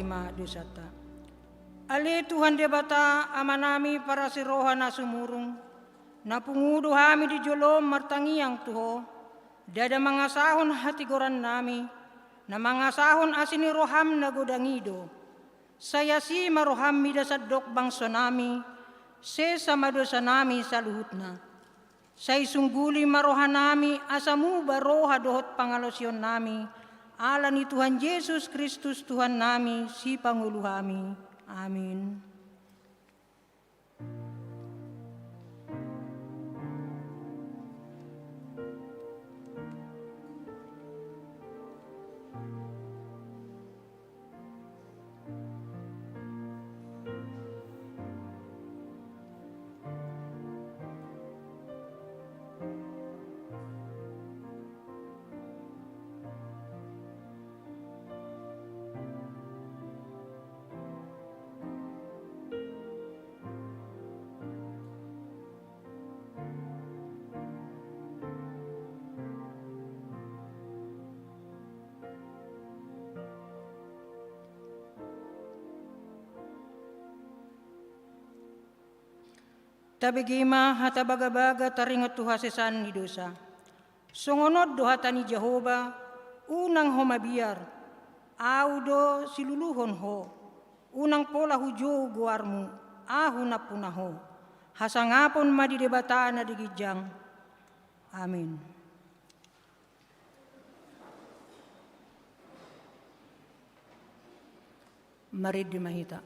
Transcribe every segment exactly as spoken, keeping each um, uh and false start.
ma dosanta. Ale Tuhan Debata, Amanami parasi roha na sumurung, na pungu do hami di jolom martangiang tu Ho, ndada mangasahon hatigorannami, na mangasahon asi ni roham na godang i do. Sai asi ma roham mida sandok bangsonami, sesa ma dosanami saluhutna. Sai sungguli ma rohanami asa muba roha dohot pangalaosionnami, ala ni Tuhan Jesus Kristus Tuhannami, Sipangolu hami. Amin. Tabege ma hata bagabaga taringot tu hasesaan ni dosa. Songon on do hata ni Jahowa: Unang ho mabiar, Ahu do siluluhon ho. Unang pola hujou goarmu, Ahu nampuna ho. Hasangapon ma di Debata na di ginjang. Amin. Marende ma hita.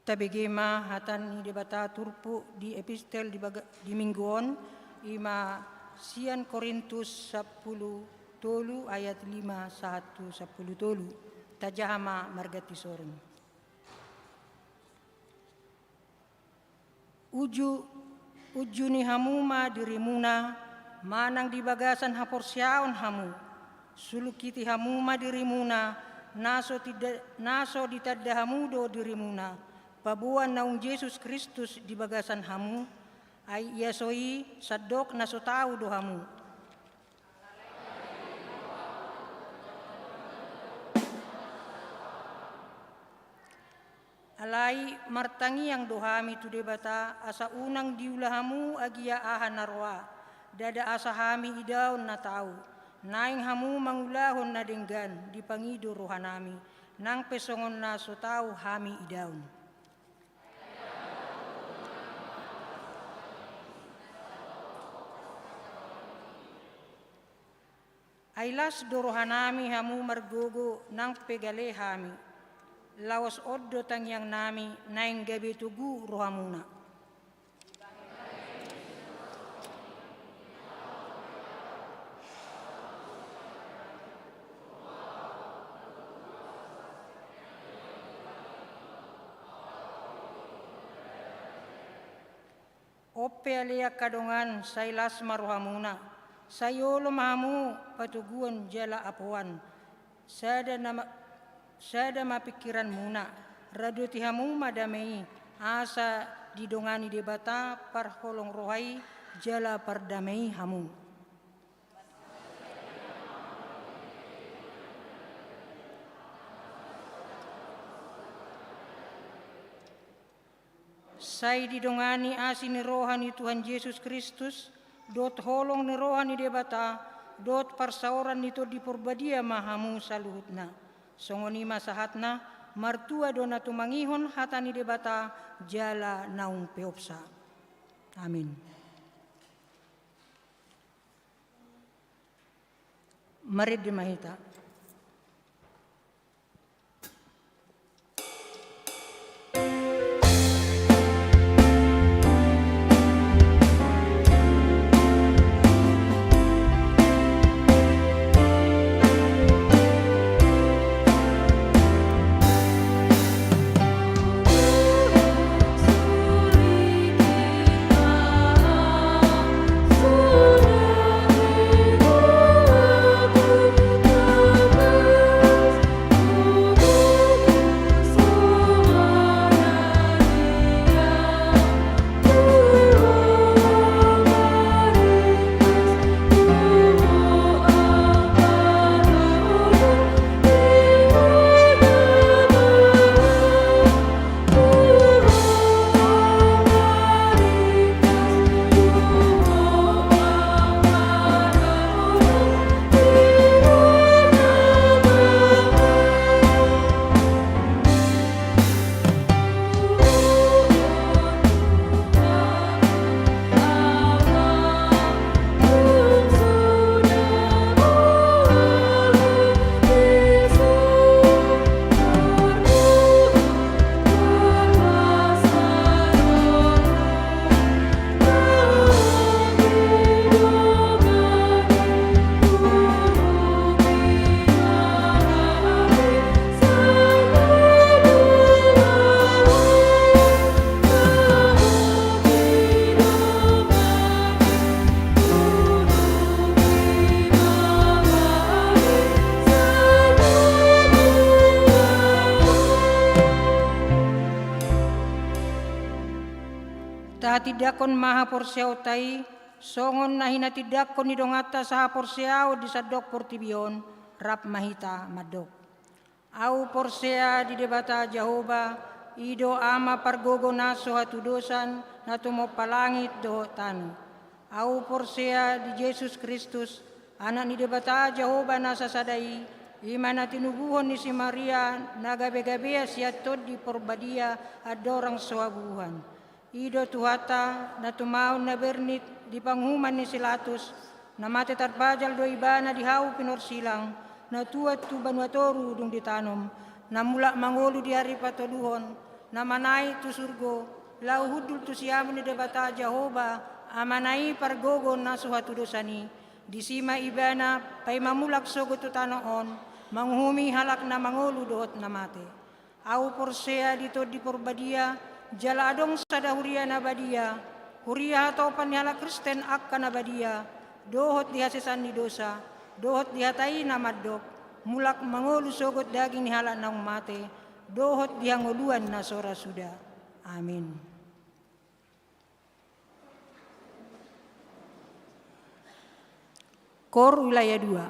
Tabege ma hata ni Debata turpuk di epistel di baga-, di minggu on, i ma sian Korintus sampulu tolu ayat lima sahat tu sampulu tolu. Tajaha ma marganti sorung. Uju, unjuni hamu ma dirimuna, manang di bagasan haporseaon hamu. Sulungkiti hamu ma dirimuna, na so tinda-, na so ditanda hamu do dirimuna, paboa naung Jesus Kristus di bagasan hamu, ai ia so i sandok na so tau do hamu. Alai martangiang do hami tu Debata, asa unang diula hamu agia aha na roa, ndada asa hami idaon na tau, naeng hamu mangulahon na denggan dipangido rohanami, nang pe songon na so tau hami idaon. Ai las do rohanami hamu margogo nang pe gale hami. Laos on do tangiangnami naeng gabe togu rohamuna. On pe ale angka dongan, sai las ma rohamuna, sai olo ma hamu patoguon jala apoan, sada na ma-, sada ma pingkiranmuna, radoti hamu ma dame i, asa Didongani Debata parholong roha i jala pardamei hamu. Sai didongani asi ni roha ni Tuhan Jesus Kristus, dohot holong ni roha ni Debata, dohot parsaoran ni Tondi Porbadia ma hamu saluhutna. Songon i ma sahatna, martua do na tumangihon hata ni Debata jala naung peopsa. Amin. Marende ma hita. Tahatindangkon ma haporseaonta i, songon na hinatindangkon ni donganta sahaporseaon di sandok portibi on, rap ma hita mandok. Ahu porsea di Debata Jahowa, i do Ama pargogo na so hatudosan, na tumompa langit dohot tano. Ahu porsea di Jesus Kristus, Anak ni Debata Jahowa na sasada i, i ma na tinubuhon ni si Maria, na gabegabean sian Tondi Porbadia, andorang so habubuhan. I do Tuhanta, na tumaon na bernit di panguhuman ni si Latus, na mate tarpajal do ibana di hau pinorsilang, na tuat tu banua toru dung ditanom, na mulak mangolu di ari patoluhon, na manaek tu surgo, laho hundul tu siamun ni Debata Jahowa, Amana i pargogo na so hatudosan i, disi ma ibana paima mulak sogot tu tano on, manguhumi halak na mangolu dohot na mate. Ahu porsea di Tondi Porbadia, jala adong sada huria na badia, huria hatopan ni halak Kristen angka na badia, dohot di hasesaan ni dosa, dohot di hata i na mandok, mulak mangolu sogot daging ni halak naung mate, dohot di hangoluan na so ra suda. Amin. Kor wilayah dua.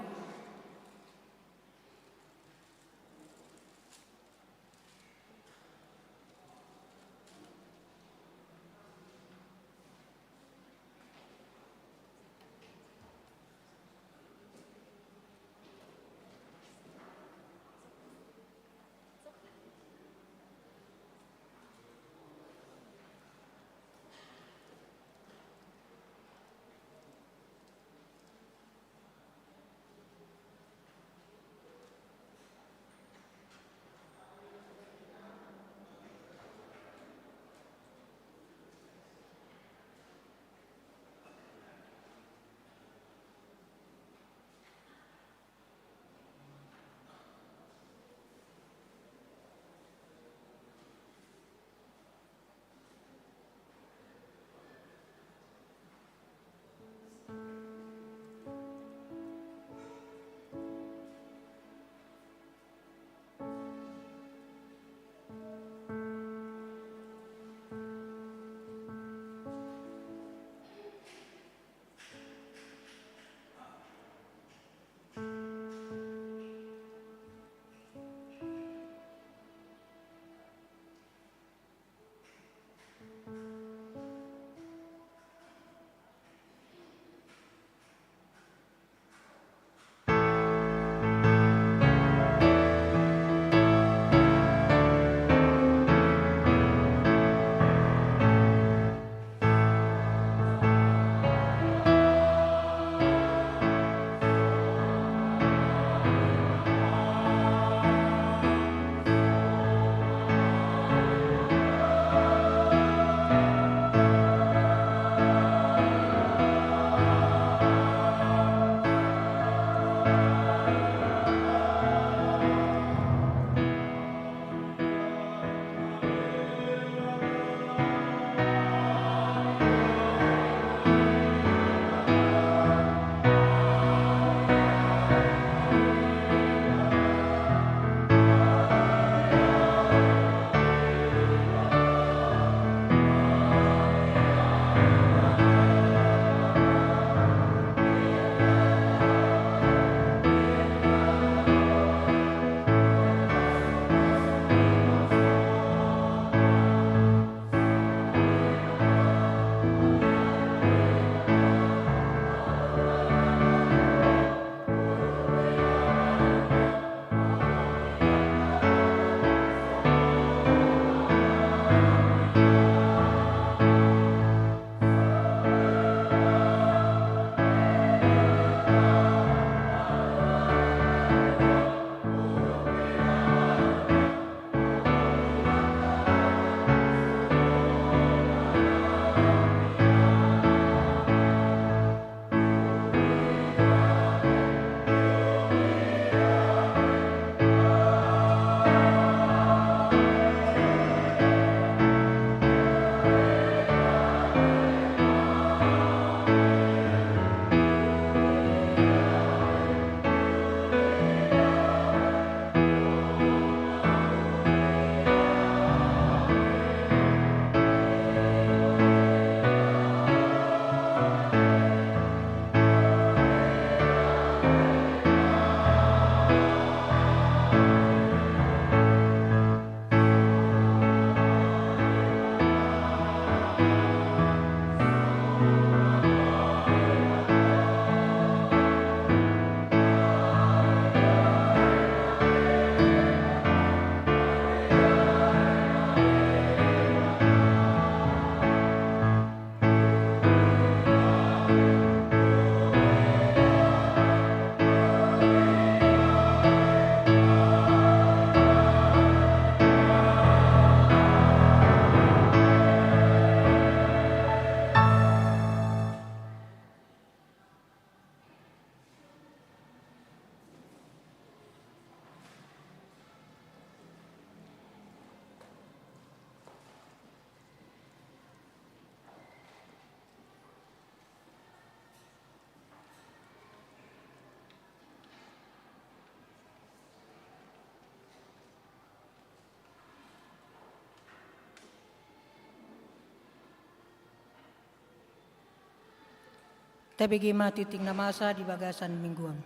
Tabege ma tingting na masa di bagasan minggu on.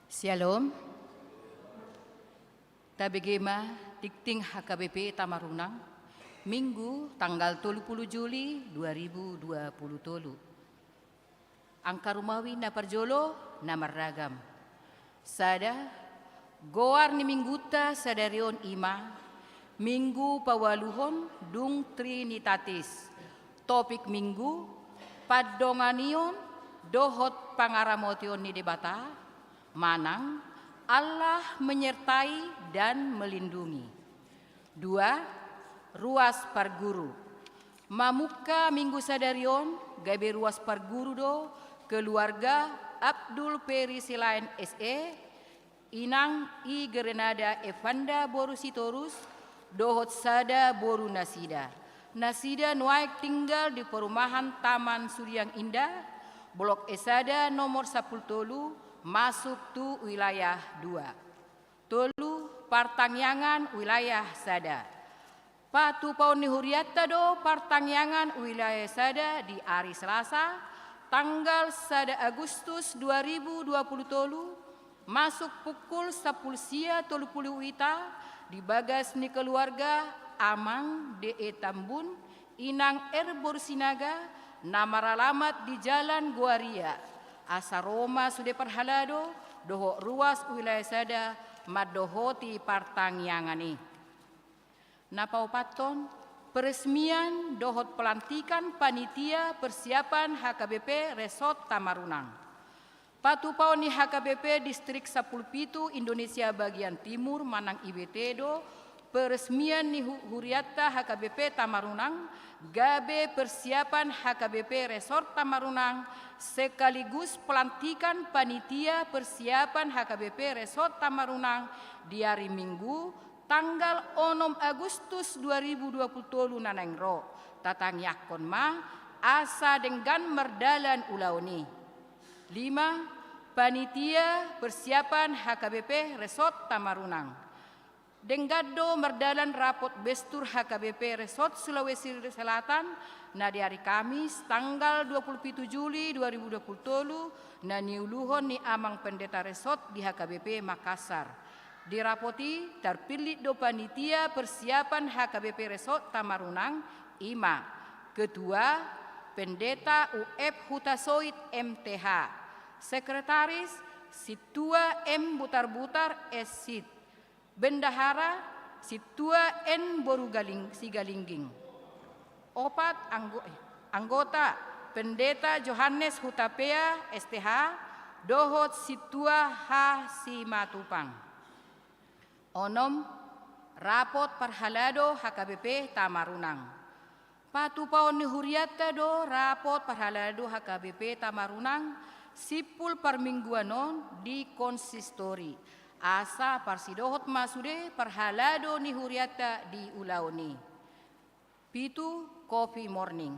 Syalom. Tabege ma tingting H K B P Tamarunang, Minggu tanggal tolu pulu Juli dua ribu dua pulu tolu. Angka rumawi na parjolo na marragam. Sada, goar ni minggunta sadari on i ma Minggu paualuhon dung Trinitatis. Topik Minggu, pandonganion dohot pangaramotion ni Debata, manang Allah menyertai dan melindungi. Dua, ruas parguru. Mamungka Minggu sadari on gabe ruas parguru do keluarga Abdul Peri Silaen S E, Inang I Grenada Evanda boru Sitorus, dohot sada boru nasida. Nasida nuaeng tinggal di perumahan Taman Suriang Indah, blok E sada nomor sampulu tolu, masuk tu wilayah dua. Tolu, partangiangan wilayah sada. Patupaon ni hurianta do partangiangan wilayah sada di ari Selasa, tanggal sada Agustus dua ribu dua pulu tolu, masuk pukul sampulu sia tolu pulu wita, di bagas ni keluarga Amang D E Tambun, Inang R boru Sinaga, na maralamat di Jalan Goaria. Asa ro ma sude parhalado dohot ruas wilayah sada mandohoti partangiangan i. Na paopathon, peresmian dohot pelantikan panitia persiapan H K B P Resort Tamarunang. Patupaon ni H K B P Distrik sampulu pitu Indonesia bagian timur manang I B T do peresmian ni hu-, hurianta H K B P Tamarunang, gabe persiapan H K B P Resort Tamarunang, sekaligus pelantikan panitia persiapan H K B P Resort Tamarunang di ari Minggu, tanggal onom Agustus dua ribu dua pulu tolu na naeng ro. Tatangiangkon ma asa denggan mardalan ulaon i. Lima, panitia persiapan H K B P Resort Tamarunang. Denggan do mardalan rapot bestur H K B P Resort Sulawesi Selatan na di ari Kamis tanggal dua pulu pitu Juli dua ribu dua pulu tolu, na niuluhon ni Amang Pendeta Resort di H K B P Makassar. Di rapot i tarpillit do panitia persiapan H K B P Resort Tamarunang, i ma: Ketua, Pendeta U F Hutasoit M T H. Sekretaris, Sintua M Butarbutar S Sid. Bendahara, Sintua N boru Galing-, Sigalingging. Opat, anggo-, eh, anggota, Pendeta Johannes Hutapea S T H, dohot Sintua H Simatupang. Onom, rapot parhalado H K B P Tamarunang. Patupaon ni hurianta do rapot parhalado H K B P Tamarunang simpul parmingguan on di konsistori. Asa parsidohot ma sude parhalado ni hurianta di ulaon i. Pitu, coffee morning.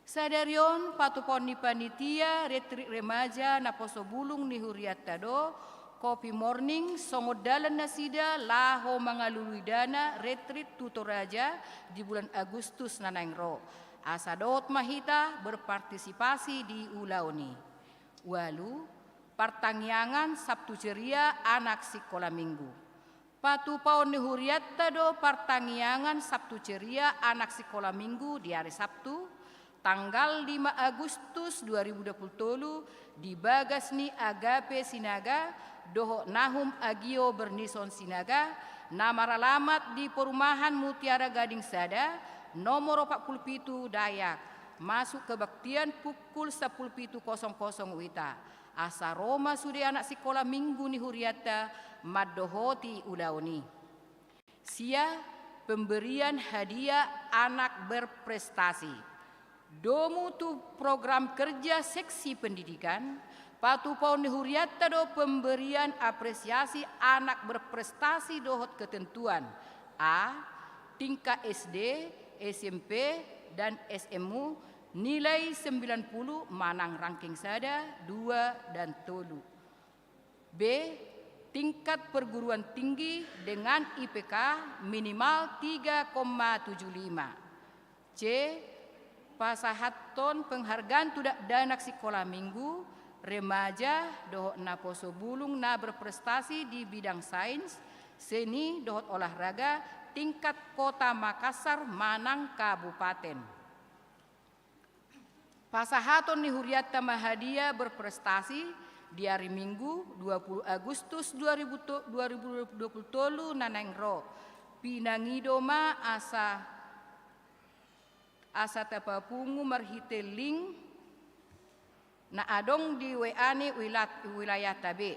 Sadari on patupaon ni panitia retreat remaja naposo bulung ni hurianta do coffee morning songon dalan nasida laho mangalului dana retreat tu Toraja di bulan Agustus na naeng ro. Asa dohot ma hita berpartisipasi di ulaon i. Ualu, partangiangan Sabtu ceria anak sikola minggu. Patupaon ni hurianta do partangiangan Sabtu ceria anak sikola minggu di ari Sabtu, tanggal lima Agustus dua ribu dua pulu tolu, di bagas ni Agape Sinaga dohot Nahum Agio Bernison Sinaga, na maralamat di Perumahan Mutiara Gading sada, nomor opat pulu pitu Dayak, masuk kebaktian pukul sampulu pitu kosong kosong wita. Asa ro ma sude anak sikola minggu ni hurianta mandohoti ulaon i. Sia, pemberian hadiah anak berprestasi. Domu tu program kerja seksi pendidikan, patupaon ni hurianta do pemberian apresiasi anak berprestasi dohot ketentuan: A, tingkat S D, S M P, dan S M U, nilai sembilan puluh manang ranking sada, dua, dan tolu. B, tingkat perguruan tinggi dengan I P K minimal tiga koma tujuh lima. C. Pasahathon penghargaan tu dakdanak sikola minggu, remaja, dohot naposo bulung na berprestasi di bidang sains, seni, dohot olahraga tingkat Kota Makassar manang kabupaten. Pasahaton ni hurianta ma hadiah berprestasi di ari Minggu, dua puluh Agustus dua ribu to-, dua ribu dua puluh tolu na naeng ro. Pinangido ma asa, asa tapapungu marhite link na adong di W A ni wilat-, wilayahta be.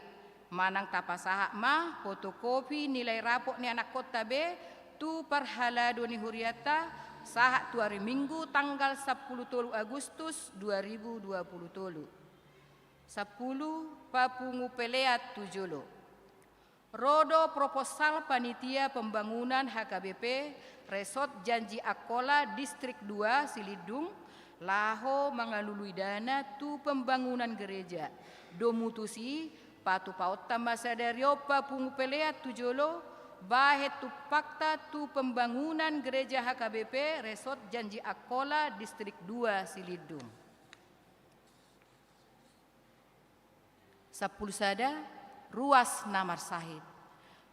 Manang tapasahat ma fotokopi nilai rapot ni anakkonta be tu parhalado ni hurianta sahat tu ari Minggu tanggal sampulu tolu Agustus dua ribu dua puluh tolu. Sampulu, papungu pelean tu jolo. Ro do proposal panitia pembangunan H K B P Resort Janji Angkola Distrik dua Silindung laho mangalului dana tu pembangunan gereja. Domu tusi, patupaonta ma sadari on papungu pelean tu jolo, bahen tumpakta tu pembangunan gereja H K B P Resort Janji Angkola Distrik dua Silindung. Sampulu sada, ruas na marsahit.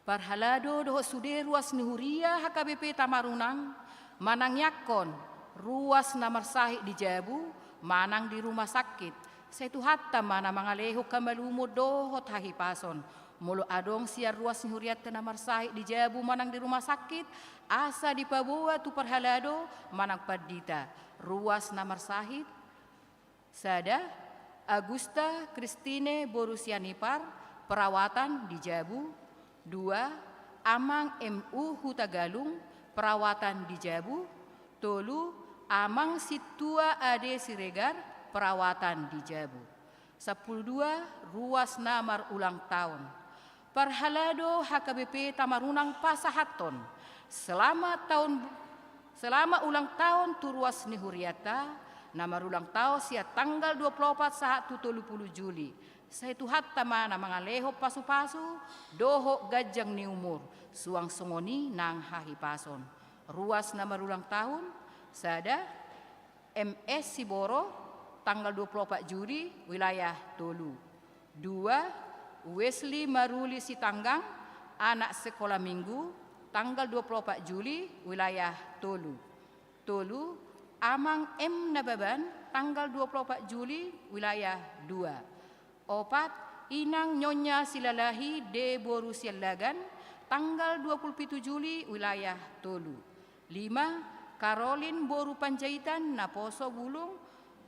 Parhalado dohot sude ruas ni huria H K B P Tamarunang manangiangkon ruas na marsahit di jabu manang di rumah sakit. Sai Tuhanta ma na mangalehon hamalumon dohot hahipason. Molo adong sian ruas ni hurianta na marsahit di jabu manang di rumah sakit, asa dipaboa tu parhalado manang pandita. Ruas na marsahit, sada, Agusta Christine boru Sianipar, perawatan di jabu. Dua, Amang M U Hutagalung, perawatan di jabu. Tolu, Amang Sintua Ade Siregar, perawatan di jabu. Sampulu dua, ruas na marulang taon. Parhalado H K B P Tamarunang pasahathon. Selamat tahun, selamat ulang tahun tu ruas ni hurianta, na marulang taon sian tanggal dua pulu opat sahat tu tolu pulu Juli. Sai Tuhanta ma na mangalehon pasupasu, dohot ganjang ni umur, suang songon i nang hahipason. Ruas na marulang tahun, sada, M S Siboro, tanggal dua pulu opat Juli, wilayah tolu. Dua, Wesley Maruli Sitanggang, anak sekolah minggu, tanggal dua pulu opat Juli, wilayah tolu. Tolu, Amang M Nababan, tanggal dua pulu opat Juli, wilayah dua. Opat, Inang Nyonya Silalahi D boru Siallagan, tanggal dua pulu pitu Juli, wilayah tolu. Lima, Karolin boru Panjaitan, naposo bulung,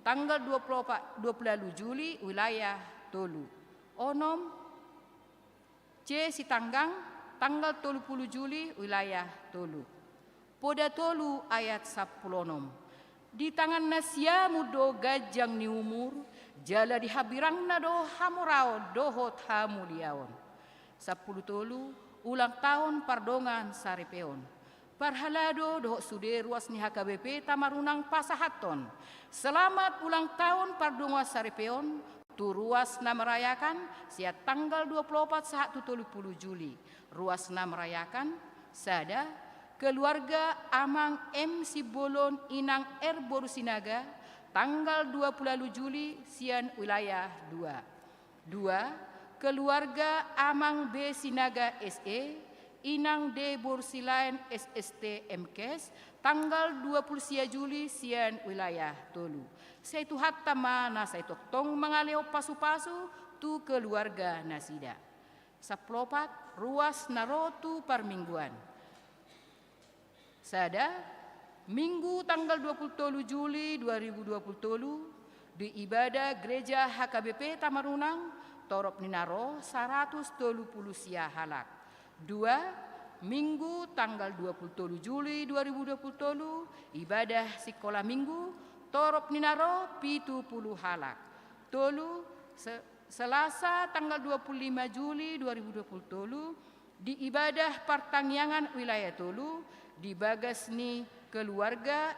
tanggal dua pulu opat, dua pulu ualu Juli, wilayah tolu. Onom, C Sitanggang, tanggal tolu pulu Juli, wilayah tolu. Poda tolu ayat sampulu onom. Di tangan nasiam do ganjang ni umur, jala di hambirangna do hamoraon dohot hamuliaon. Sampulu tolu, ulang taon pardongan saripeon. Parhalado dohot sude ruas ni H K B P Tamarunang pasahathon. Selamat ulang taon pardongan saripeon, tu ruas na merayakan, sian tanggal dua pulu opat sahat tu tolu pulu Juli. Ruas na merayakan, sada, keluarga Amang M Simbolon Inang R boru Sinaga, tanggal dua pulu ualu Juli, sian wilayah dua. Dua, keluarga Amang B Sinaga S E, Inang D boru Silaen S S T M Kes, tanggal dua pulu sia Juli, sian wilayah tolu. Sai Tuhanta ma na sai tongtong mangalehon pasupasu tu keluarga nasida. Sampulu opat, ruas na ro tu parmingguan. Sada, Minggu tanggal dua pulu tolu Juli dua ribu dua pulu tolu, di ibadah Gereja H K B P Tamarunang, torop ni na ro saratus tolu pulu sia halak. Dua, Minggu tanggal dua pulu tolu Juli dua ribu dua pulu tolu, ibadah sikola minggu, torop ni na ro pitu pulu halak. Tolu, se-, Selasa tanggal dua pulu lima Juli dua ribu dua pulu tolu, di ibadah partangiangan wilayah tolu, di bagas ni keluarga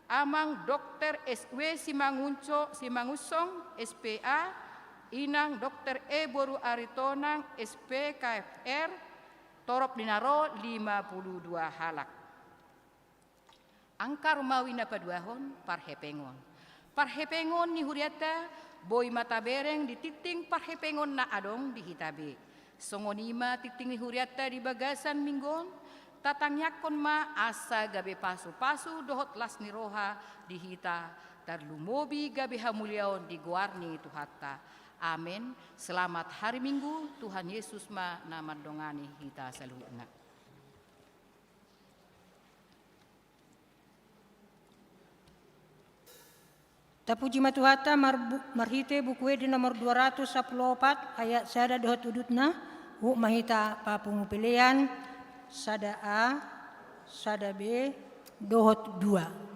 Amang Dokter S W Simangunco-, Simangunsong, S P A, Inang Dokter E Boru Aritonang, S P, K F R, torop ni na ro lima pulu dua halak. Angka rumawi na paduahon, parhepengon. Parhepengon ni hurianta boi ma tabereng di tingting parhepengon na adong di hita be. Songon i ma tingting ni hurianta di bagasan minggu on, tatangiangkon ma asa gabe pasu-pasu dohot las ni roha di hita, tarlumobi gabe hamuliaon di goar ni Tuhanta. Amen. Selamat hari Minggu, Tuhan Yesus ma na mandongani hita saluhutna. Tapuji ma Tuhanta marbu-, marhite Buku Ende nomor dua ratus sampulu opat, ayat sada dohot udutna. Huhut ma hita papungu pelean sada A, sada B, dohot dua.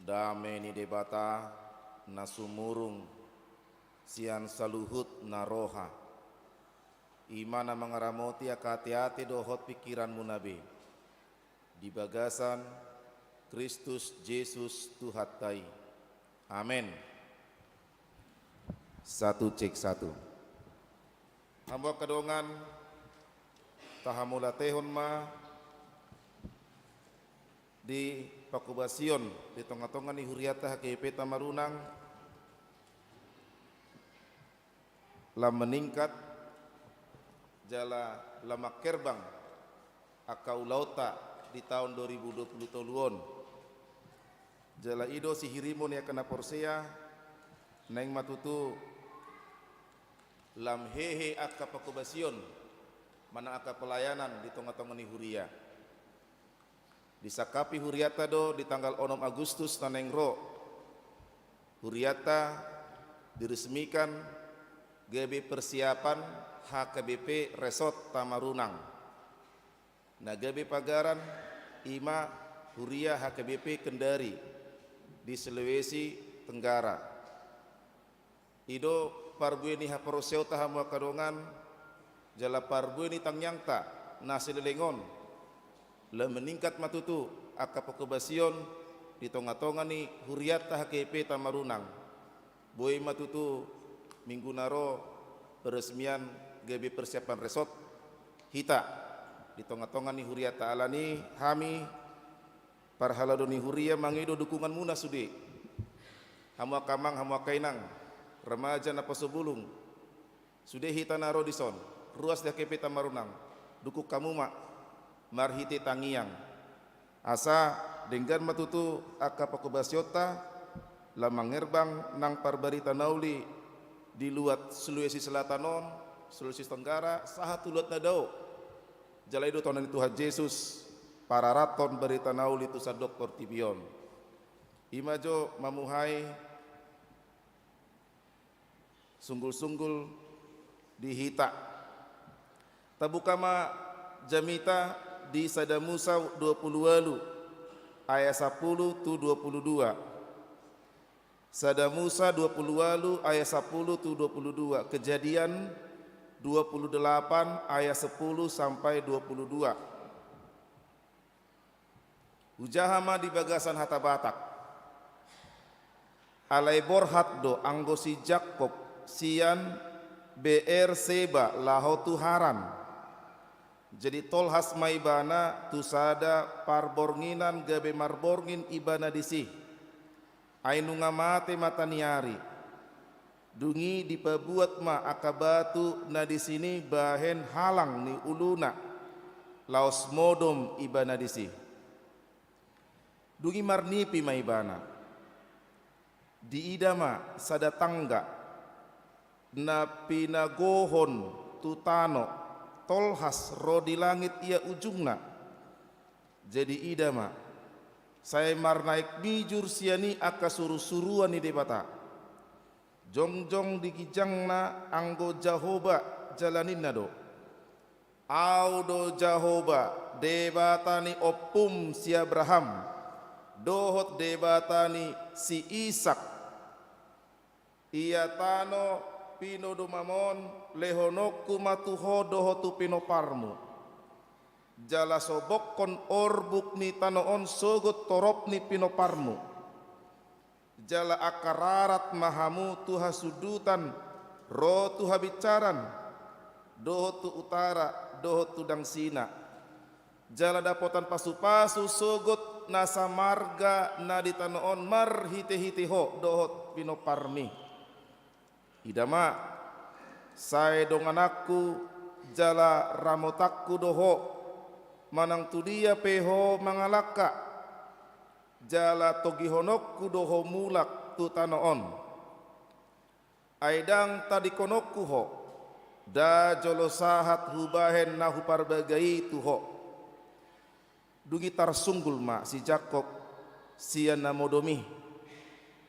Dame ni Debata na sumurung sian saluhut na roha, i ma na mangaramoti angka ateate dohot pingkiranmuna be, di bagasan Kristus Jesus Tuhanta i. Amen. Satu, cek satu. Hamu angka dongan, tahamauliatehon ma di panghobasion di tongatonga ni huriata H K B P Tamarunang, lam meningkat jala lam mangherbang angka ulaonta di taon dua ribu dua puluh tolu on. Jala i do sihirimon ni angka na porsea, naeng ma tutu lam hehe angka panghobasion manang angka pelayanan di tongatonga ni huria. Disangkapi huriata do di tanggal onom Agustus na naeng ro, huriata diresmikan gabe persiapan H K B P Resort Tamarunang. Na gabe pagaran i ma huria H K B P Kendari di Sulawesi Tenggara. I do parbue ni haporseaonta hamu angka dongan, jala parbue ni tangiangta na saleleng on, lam meningkat ma tutu angka panghobasion di tongatonga ni huriata H K B P Tamarunang. Boi ma tutu minggu na ro peresmian gabe persiapan resort hita di tongatonga ni huriata. Alani hami parhalado ni huria mangido dukunganmuna sude. Hamu angka amang, hamu angka inang, remaja na poso bulung, sude hita na ro dison, ruas di H K B P Tamarunang, dukung hamu ma marhite tangiang. Asa denggan ma tutu angka panghobasionta lam mangherbang nang parbarita na uli di luat Sulawesi Selatan on, Sulawesi Tenggara, sahat tu luat na dao. Jala i do tona ni Tuhan Jesus, pararathon barita na uli tu sandok portibi on. I ma jo mamuhai sunggulsunggul di hita. Tabuka ma jamita di Sada Musa dua puluh ualu ayat sapulu tu dua puluh dua. Sada Musa dua puluh ualu ayat sapulu tu dua puluh dua. Kejadian dua puluh delapan ayat sapulu sampai dua puluh dua. Hujaha ma di bagasan hata Batak. Alai borhat do anggo si Jakkob sian Beerseba laho tu Haran. Jadi tolhas ma ibana tu sada parbornginan gabe marborngin ibana disi. Ai nunga mate mataniari. Dung i dipabuat ma angka batu na disi ni bahen halang ni uluna, laos modom ibana disi. Dung i marnipi ma ibana. Diida ma sada tangga na pinagohon tu tano, tolhas ro di langit ia ujungna. Jadi ida ma, sai marnaek mijur sian i angka surusuruan ni Debata. Jongjong di ginjangna anggo Jahowa, jala ninna do: Ahu do Jahowa, Debata ni ompum si Abraham, dohot Debata ni si Isak. Ia tano pinodomam on lehononku ma tu ho dohot tu pinomparmu. Jala sobokkon orbuk ni tano on sogot torop ni pinomparmu. Jala angka rarat ma hamu tu hasundutan ro tu habinsaran, dohot tu utara, dohot tu dangsina. Jala dapotan pasupasu sogot nasa marga na di tano on marhitehite ho dohot pinomparmi. Ida ma, sai dongananku jala ramotanku do ho, manang tudia pe ho mangalangka, jala togihononku do ho mulak tu tano on. Ai ndang tadingkononku ho, nda jolo sahat hubahen na huparbaga i tu ho. Dung i tarsunggul ma si Jakkob sian na modom i.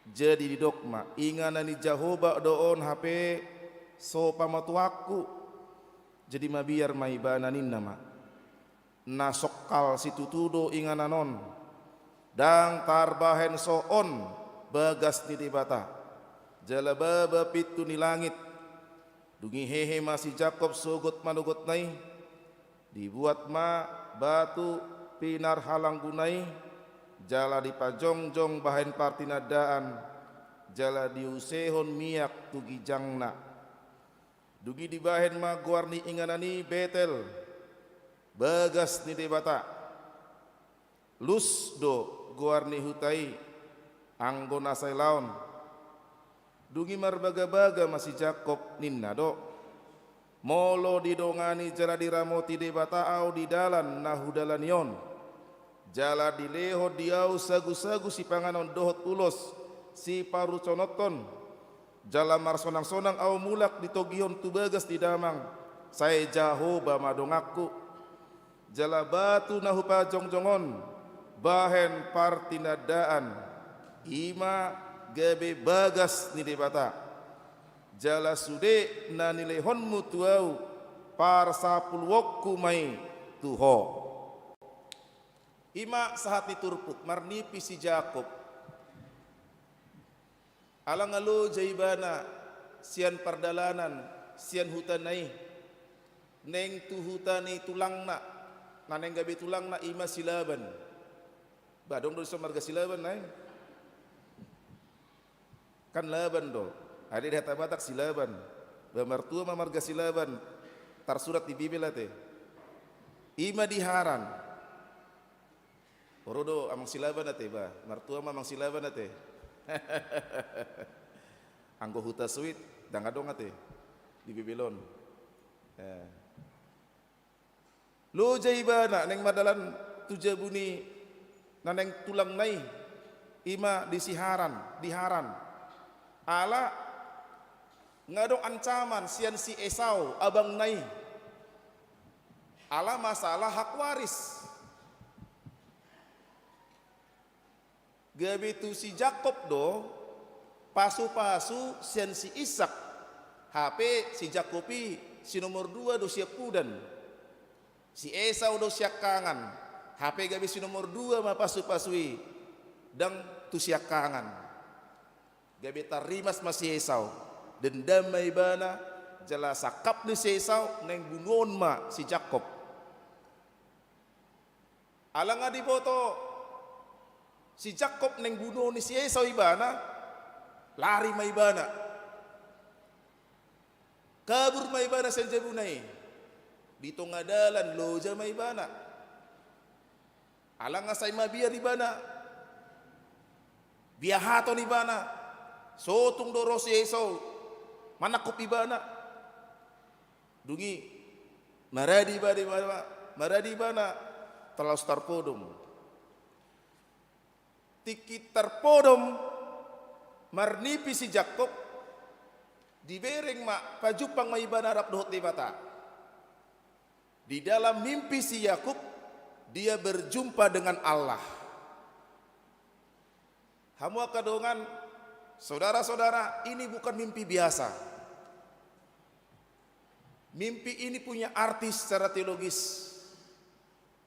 Jadi didok ma: Inganan ni Jahowa do on hape so pamatuangku. Jadi mabiar ma ibana, ninna ma: Na songkal situtu do inganan on. Ndang tarbahen so on bagas ni Debata, jala baba pintu ni langit. Dung i hehe ma si Jakkob sogot manogotna i, dibuat ma batu pinarhalangguna i, jala dipajongjong bahen partinandaan, jala diusehon miak tu ginjangna. Dung i dibahen ma goar ni inganan i Betel, bagas ni Debata. Lus do goar ni huta i, anggo na sai laon. Dung i marbagabaga ma si Jakkob, ninna do: Molo didongani jala diramoti Debata ahu di dalan na hudalani on, jala dilehon di ahu sagusagu sipanganon dohot ulos siparucononhon, jala marsonangsonang ahu mulak ditogihon tu bagas ni damang, sai Jahowa ma donganku. Jala batu na hupajongjong on bahen partinandaan, i ma gabe bagas ni Debata. Jala sude na nilehonmu tu ahu, parsapuluonku ma i tu ho. I ma sahat ni turpuk, marnimpi si Jakkob. Ala nga loja ibana sian pardalanan, sian hutana i, naeng tu huta ni tulangna, na naeng gabe tulangna, i ma si Laban. Ba adong do dison marga si Laban, naeng? Kan Laban do. Ate, di hata Batak si Laban. Ba martua ma marga si Laban tarsurat di Bibel, ate. I ma di Haran. Ro do amang si Laban, ate, ba. Martua ma amang si Laban, ate. Anggo huta suhut, ndang adong, ate, di Bibel on. Eh. Loja ibana naeng mardalan tu jabu ni na naeng tulangna i, i ma di si Haran, di Haran. Ala nga adong ancaman sian si Esau, abangna i. Ala masalah hak waris. Gabe tu si Jakkob do pasupasu sian si Isak. Hape si Jakkob i si nomor dua do siampudan. Si Esau do siangkangan. Hape gabe si nomor dua ma pasupasu i, ndang tu siangkangan. Gabe tarrimas ma si Esau. Dendam ma ibana, jala sangkap ni si Esau, naeng bunuon ma si Jakkob. Ala nga diboto si Jakkob naeng bunuon ni si Esau ibana, lari ma ibana. Kabur ma ibana sian jabuna i. Di tonga dalan loja ma ibana. Ala nga sai mabiar ibana. Biahaton ibana. Sotung do ro si Esau manangkup ibana. Dung i maradi ibana, maradi ibana, laos tarpodom. Tingki tarpodom marnimpi si Jakkob, dibereng ma, pajumpang ma ibana rap dohot Debata. Di dalam mimpi si Yakub, dia berjumpa dengan Allah. Hamu angka dongan, saudara-saudara, ini bukan mimpi biasa. Mimpi ini punya arti secara teologis.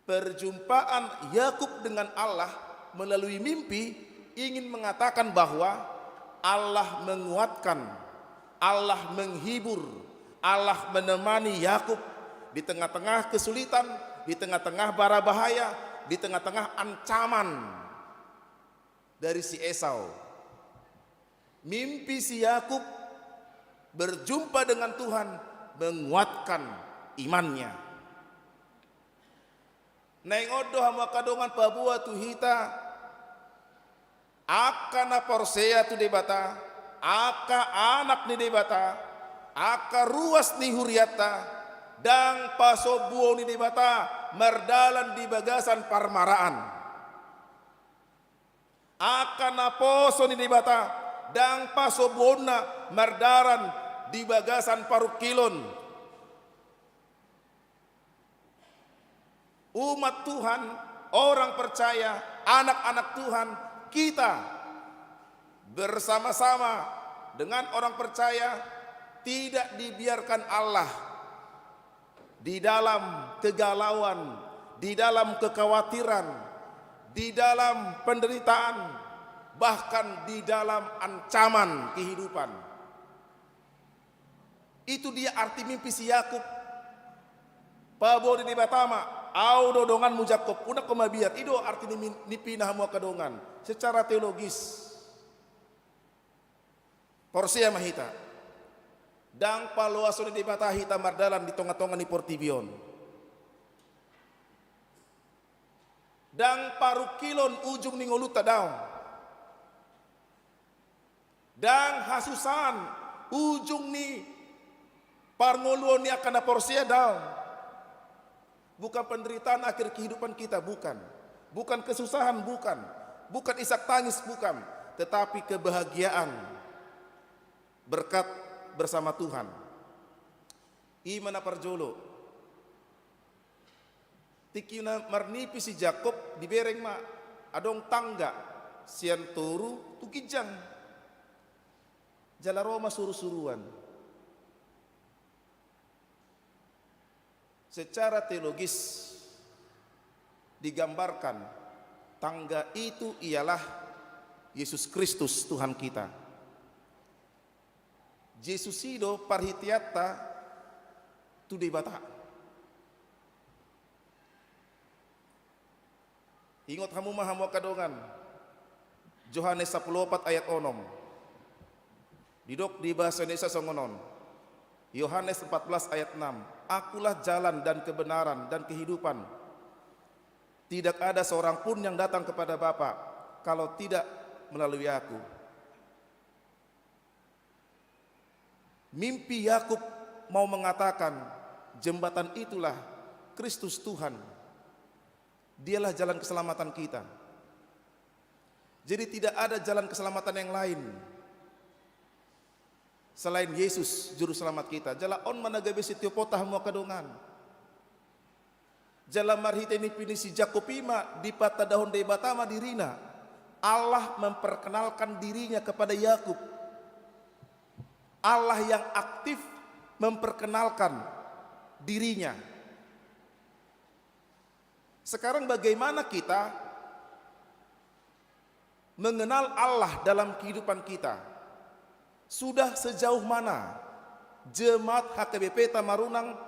Perjumpaan Yakub dengan Allah melalui mimpi ingin mengatakan bahwa Allah menguatkan, Allah menghibur, Allah menemani Yakub di tengah-tengah kesulitan, di tengah-tengah bara bahaya, di tengah-tengah ancaman dari si Esau. Mimpi si Yakub berjumpa dengan Tuhan menguatkan imannya. Naeng on do hamu angka dongan paboa tu hita, angka na porsea tu Debata, angka anak ni Debata, angka ruas ni hurianta, ndang pasombuon ni Debata mardalan di bagasan parmaraan. Angka naposo ni Debata, ndang pasombuonna mardalan di bagasan parungkilon. Umat Tuhan, orang percaya, anak-anak Tuhan, kita bersama-sama dengan orang percaya tidak dibiarkan Allah di dalam kegalauan, di dalam kekhawatiran, di dalam penderitaan, bahkan di dalam ancaman kehidupan. Itu dia arti mimpi si Yakub. Paboa di Debata ma, au do donganmu Jakkob, unang ho mabiar. I do arti ni min-, nimpina hamu angka dongan. Secara teologis. Porsea ma hita. Ndang paloason ni Debata hita mardalan di tonga-tonga ni portibi on. Ndang parungkilon ujung ni ngolunta, daong. Ndang hasusahan ujung ni parngoluon ni angka na porsea, daong. Bukan penderitaan akhir kehidupan kita, bukan. Bukan kesusahan, bukan. Bukan isak tangis, bukan. Tetapi kebahagiaan berkat bersama Tuhan. I ma na parjolo. Tingki na marnipi si Jakkob, dibereng ma adong tangga sian toru tu ginjang. Jala ro ma suru-suruan. Secara teologis digambarkan, tangga itu ialah Yesus Kristus, Tuhan kita. Jesus i do parhiteanta tu Debata. Ingot hamu ma hamu angka dongan, Johannes sampulu opat ayat onom. Didok di bahasa Indonesia songon on. Yohanes empat belas ayat enam, "Akulah jalan dan kebenaran dan kehidupan. Tidak ada seorang pun yang datang kepada Bapa kalau tidak melalui Aku." Mimpi Yakub mau mengatakan, jembatan itulah Kristus Tuhan. Dialah jalan keselamatan kita. Jadi, tidak ada jalan keselamatan yang lain selain Yesus, Juru Selamat kita. Jala on ma na gabe sitioponta hamu angka dongan. Jala marhite ni pini si Jakkob i ma dipatandahon Debata ma dirina. Allah memperkenalkan dirinya kepada Yakub. Allah yang aktif memperkenalkan dirinya. Sekarang bagaimana kita mengenal Allah dalam kehidupan kita? Sudah sejauh mana jemaat H K B P Tamarunang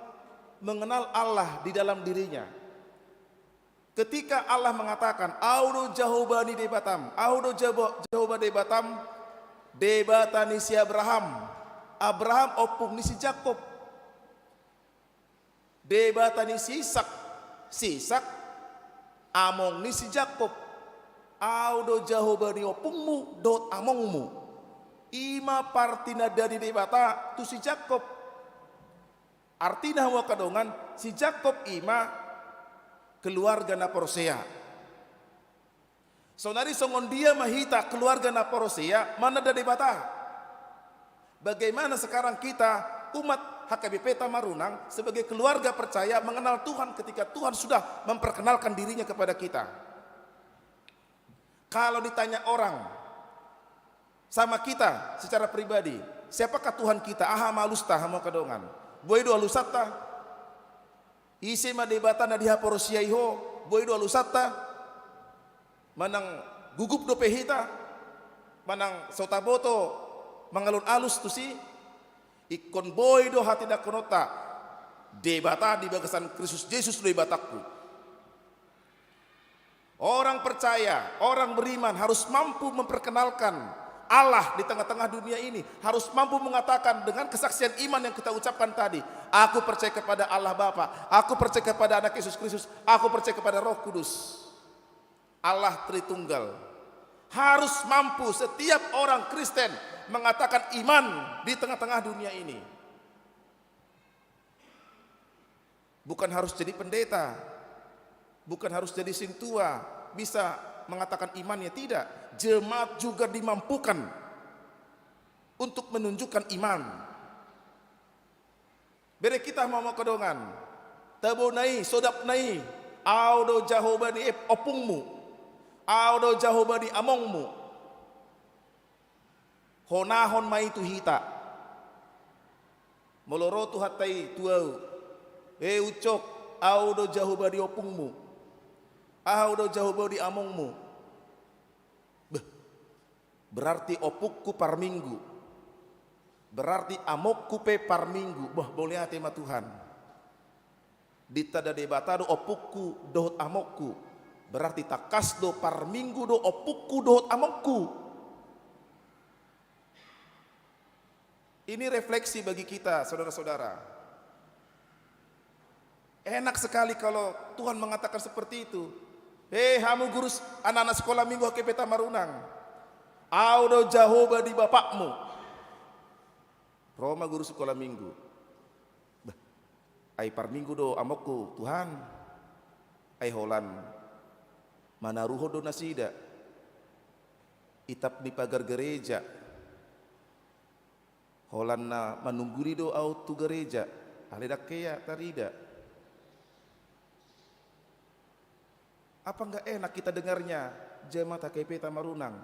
mengenal Allah di dalam dirinya? Ketika Allah mengatakan, "Au do Jahowa ni Debatam, Au do Jabo-, Jahowa Debatam, Debata ni si Abraham, Abraham ompung ni si Jakkob. Debata ni si Isak, si Isak among ni si Jakkob. Au do Jahowa ni ompungmu dohot amongmu." I ma partinandaan ni Debata tu si Jakkob. Artina hamu angka dongan, si Jakkob i ma keluarga na porsea. Saonari songon dia ma hita keluarga na porsea mananda Debata? Bagaimana sekarang kita, umat H K B P Tamarunang, sebagai keluarga percaya mengenal Tuhan ketika Tuhan sudah memperkenalkan dirinya kepada kita? Kalau ditanya orang sama kita secara pribadi, siapakah Tuhan kita? Aha ma alusta hamu angka dongan? Boi do alusanta? Ise ma Debata na dihaporseai ho? Boi do alusanta? Manang gugup dope hita, manang so taboto mangalun alus tusi, ingkon boi do hatindanghononta, Debata di bagasan Kristus Jesus do Debatangku. Orang percaya, orang beriman harus mampu memperkenalkan Allah di tengah-tengah dunia ini, harus mampu mengatakan dengan kesaksian iman yang kita ucapkan tadi, "Aku percaya kepada Allah Bapa, aku percaya kepada Anak Yesus Kristus, aku percaya kepada Roh Kudus." Allah Tritunggal. Harus mampu setiap orang Kristen mengatakan iman di tengah-tengah dunia ini. Bukan harus jadi pendeta, bukan harus jadi sintua, bisa mengatakan imannya, tidak. Jemaat juga dimampukan untuk menunjukkan iman. Bere hita ma hamu angka dongan. Tabona i, sodapna i, Au do Jahowa ni ep-, ompungmu. Au do Jahowa ni amongmu. Honahon ma i tu hita. Molo ro Tuhanta i tu ahu, "E uncok, Au do Jahowa ni ompungmu. Ahu do Jahowa di amongmu. Beh, berarti ompungku parminggu. Berarti amongku pe parminggu. Bah, mauliate ma Tuhan. Ditanda Debata do ompungku dohot amongku. Berarti tangkas do parminggu do ompungku dohot amongku. Ini refleksi bagi kita, saudara-saudara. Enak sekali kalau Tuhan mengatakan seperti itu. "Hei, hamu guru s-, anak-anak sekolah minggu, haha, hepeng hita marunang. Ahu do Jahowa di bapakmu." Ro ma guru sekolah minggu. "Bah, ai parminggu do amongku, Tuhan. Ai holan manaruhon do nasida itap ni pagar gereja. Holan na manungguli do ahu tu gereja, alai ndang hea tarida." Apa nggak enak kita dengarnya, jemaat haha, hepeng hita marunang?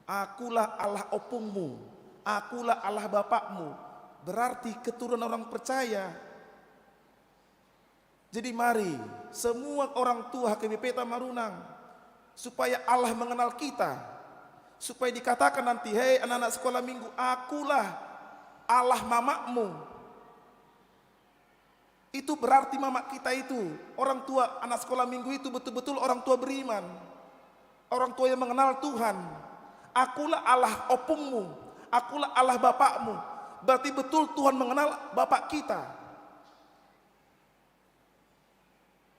"Akulah Allah ompungmu, akulah Allah bapakmu." Berarti keturunan orang percaya. Jadi mari, semua orang tua haha, hepeng hita marunang, supaya Allah mengenal kita, supaya dikatakan nanti, "Hei anak-anak sekolah minggu, akulah Allah mamakmu." Itu berarti mamak kita itu, orang tua anak sekolah minggu itu betul-betul orang tua beriman. Orang tua yang mengenal Tuhan. "Akulah Allah ompungmu, akulah Allah bapakmu." Berarti betul Tuhan mengenal bapak kita.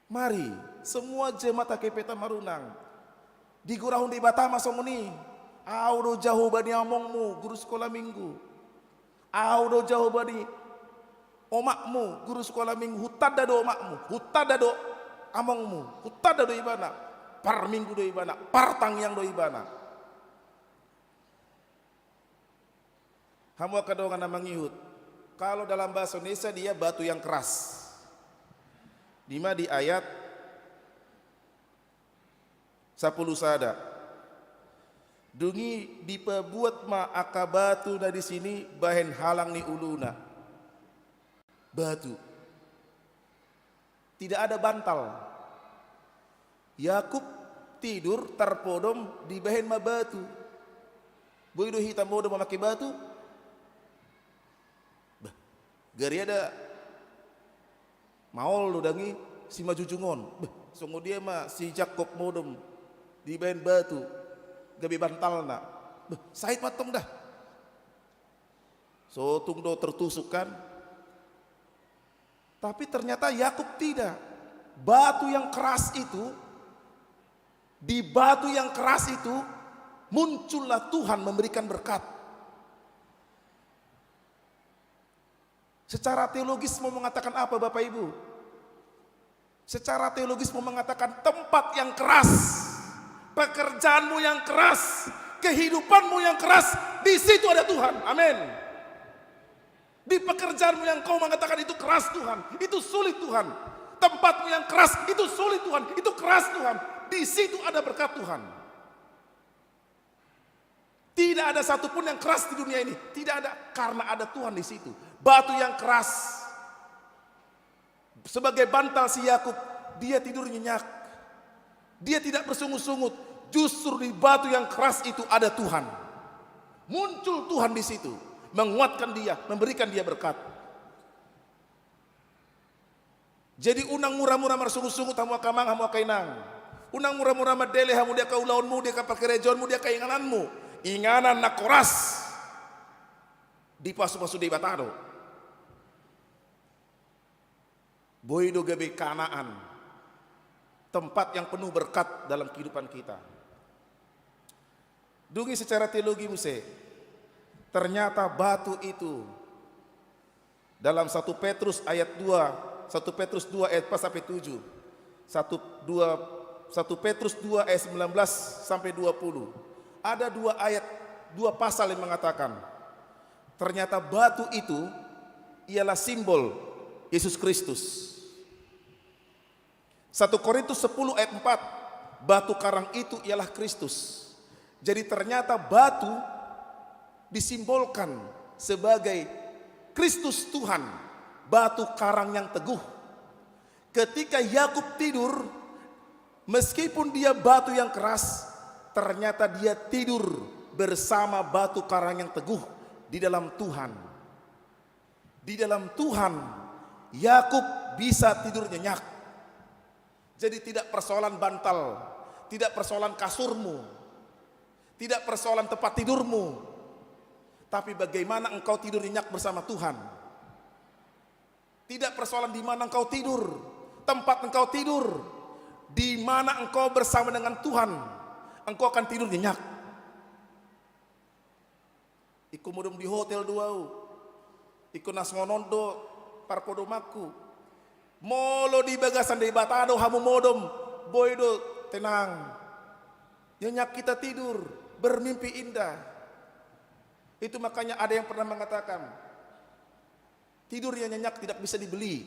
Mari, semua jemaat haha, hepeng hita marunang. Digorahon Debata ma songon i. "Ahu do Jahowa di amongmu, guru sekolah minggu. Ahu do Jahowa di omakmu, guru sekolah minggu. Hutanda do omakmu, hutanda do amongmu, hutanda do ibana. Parminggu do ibana, partangiang do ibana." Hamu angka dongan na mangihut, kalau dalam bahasa Indonesia dia batu yang keras. Di ma di ayat sampulu sada. Dung i dipabuat ma angka batu na disi bahen halang ni uluna. Batu. Tidak ada bantal. Yakub tidur tarpodom dibahen ma batu. Boi do hita modom mamake batu? Bah, gariada maol do dang i simanjujung on. Bah, songon dia ma si Jakob modom dibahen batu gabe bantalna. Bah, sahit ma tong da. So tung do tertusuk kan? Tapi ternyata Yakub tidak. Batu yang keras itu, di batu yang keras itu, muncullah Tuhan memberikan berkat. Secara teologis mau mengatakan apa, Bapak Ibu? Secara teologis mau mengatakan tempat yang keras, pekerjaanmu yang keras, kehidupanmu yang keras, di situ ada Tuhan. Amin. Di pekerjaanmu yang kau mengatakan itu keras, Tuhan, itu sulit, Tuhan. Tempatmu yang keras, itu sulit, Tuhan, itu keras, Tuhan. Di situ ada berkat Tuhan. Tidak ada satupun yang keras di dunia ini. Tidak ada, karena ada Tuhan di situ. Batu yang keras sebagai bantal si Yakub, dia tidur nyenyak. Dia tidak bersungut-sungut. Justru di batu yang keras itu ada Tuhan. Muncul Tuhan di situ, menguatkan dia, memberikan dia berkat. Jadi unang mura-mura marsungut-sungut hamu angka amang, hamu angka inang. Unang mura-mura mandele hamu di angka ulaonmu, di angka parkarejoanmu, di angka ingananmu. Inganan na keras dipasu-pasu Debata do. Boi do gabe Kanaan, tempat yang penuh berkat dalam kehidupan kita. Dung i secara teologi muse, ternyata batu itu dalam satu Petrus ayat dua, satu Petrus dua ayat empat sampai tujuh. Satu, dua, satu Petrus dua ayat sembilan belas sampai dua puluh. Ada dua ayat, dua pasal yang mengatakan, ternyata batu itu ialah simbol Yesus Kristus. Satu Korintus sepuluh ayat empat, batu karang itu ialah Kristus. Jadi ternyata batu disimbolkan sebagai Kristus Tuhan, batu karang yang teguh. Ketika Yakub tidur, Meskipun dia batu yang keras, ternyata dia tidur bersama batu karang yang teguh di dalam Tuhan. Di dalam Tuhan, Yakub bisa tidur nyenyak. Jadi, tidak persoalan bantal, tidak persoalan kasurmu, tidak persoalan tempat tidurmu, tapi bagaimana engkau tidur nyenyak bersama Tuhan. Tidak persoalan di mana engkau tidur, tempat engkau tidur, di mana engkau bersama dengan Tuhan, engkau akan tidur nyenyak. Ingkon modom di hotel do ahu, ingkon na songon on do parpodomanku. Molo di bagasan Debata do hamu modom, boi do, tenang. Nyenyak kita tidur, bermimpi indah. Itu makanya ada yang pernah mengatakan, tidur yang nyenyak tidak bisa dibeli.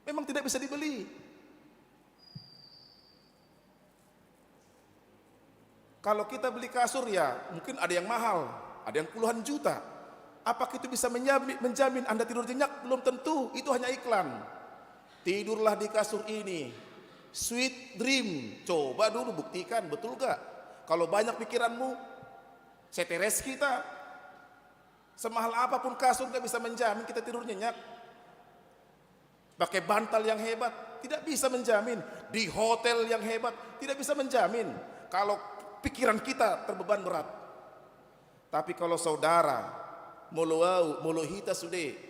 Memang tidak bisa dibeli. Kalau kita beli kasur, ya, mungkin ada yang mahal, ada yang puluhan juta. Apakah itu bisa menjamin, menjamin Anda tidur nyenyak? Belum tentu, itu hanya iklan. Tidurlah di kasur ini, sweet dream. Coba dulu buktikan, betul gak? Kalau banyak pikiranmu, stres kita. Semahal apapun kasur, nggak bisa menjamin kita tidur nyenyak. Pakai bantal yang hebat, tidak bisa menjamin. Di hotel yang hebat, tidak bisa menjamin kalau pikiran kita terbeban berat. Tapi kalau saudara, molo ahu, molo hita sude